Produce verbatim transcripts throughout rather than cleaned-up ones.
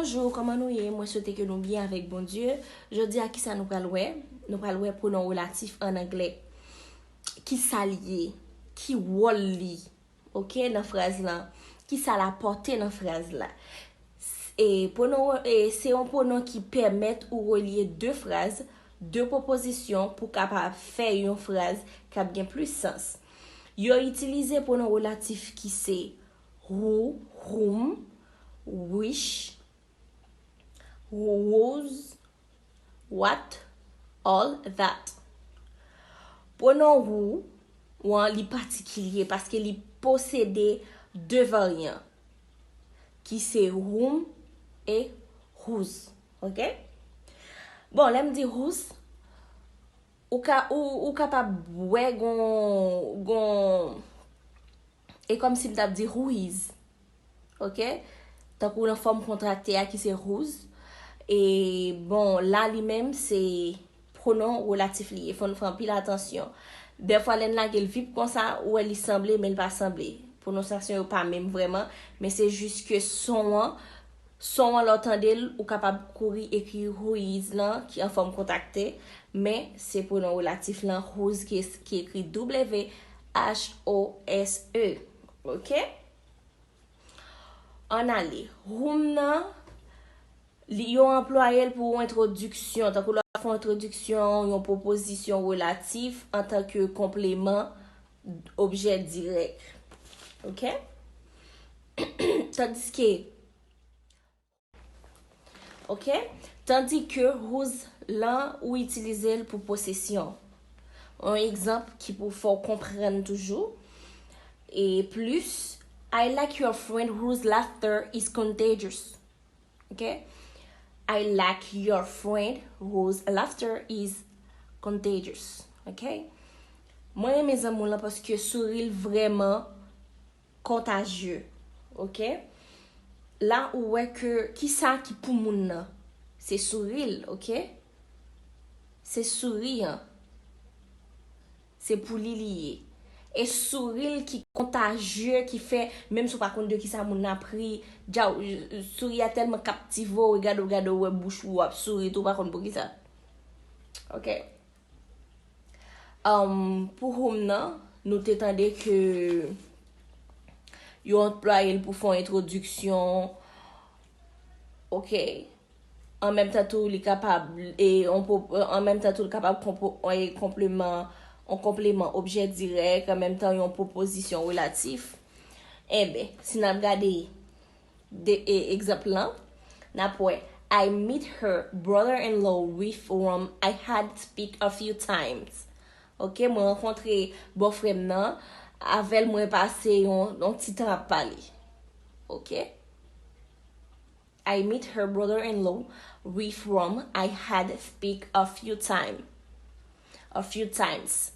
Bonjou, kòman nou ye? Mwen swete ke nou byen avèk Bondye. Jodi a, kisa nou pral wè? Nou pral wè pwonon relatif an anglè. Kisa l ye? Ki wòl li? Oke, nan fraz lan. Kisa l apòte nan fraz la? E, pwonon, e, se yon pwonon ki pèmèt ou relye de fraz, de pwopozisyon pou kapab fè yon fraz k ap gen plis sans. Yo itilize pwonon relatif ki se who, whom, which, whose, what, all, that. Pwonon who, wan, li patikilye paske li posede de varyan, ki se whom e whose. Oke? Bon, lè m di whose, ou ka, ou, ou kapab wè gon, gon, e kòmsi m t ap di who is. Oke? Tankou nan fòm kontrakte a ki se whose. E bon, la li menm se pwonon relatif li ye. Fò n fè anpil atansyon. Dèfwa lè n lage l vip konsa, ou wè li sanble, men l pa sanble. Pwononsyasyon yo pa menm vrèman, men se jis ke son an, son an lè w tande l, ou kapab kouri ekri who is lan ki an fòm kontrakte, men se pwonon relatif lan whose ki, ki ekri W H O S E. Oke? Ann ale. Whom nan, li, yo anplwaye l pou yon entwodiksyon, tankou lè w ap fè yon entwodiksyon, yon pwopozisyon relatif antanke konpleman objè dirèk. Oke? Tandiske, oke? Tandike whose lan, ou itilize l pou posesyon. Yon egzanp ki pou fè w konprann toujou. E plis, I like your friend whose laughter is contagious. Oke? I like your friend whose laughter is contagious. Oke? Mwen renmen zanmi w lan paske souri l vrèman kontajye. Oke? La ou wè ke kisa ki pou moun nan? Se souri l, oke? Se souri an. Se pou li li ye. E souri l ki kontajye, ki fè, menm si w pa konn de kisa moun nan ap ri, dja, souri a tèlman kaptive w, e gade w, gade w, wè bouch ou ap souri tou, w pa konn poukisa. Oke. Um, pou whom nan, nou te tande ke yo anplwaye l pou fè yon entwodiksyon. Oke. An menm tan tou, li kapab, e, on po-, an menm tan tou, li kapab konpo-, e, konpleman, on konpleman objè dirèk, an menm tan, yon pwopozisyon relatif. Enben, si n ap gade de, e, egzanp lan, n ap wè, I meet her brother-in-law with whom I had speak a few times. Oke, mwen rankontre bòfrè m nan, avè l mwen pase yon, yon ti tan ap pale. Oke? I meet her brother-in-law with whom I had speak a few time. A few times.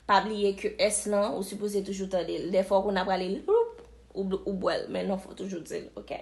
Pa bliye ke S lan, ou sipoze toujou tande l. Dèfwa ou konn ap rale l, ou, ou bwè l, men non, fò toujou di l, oke?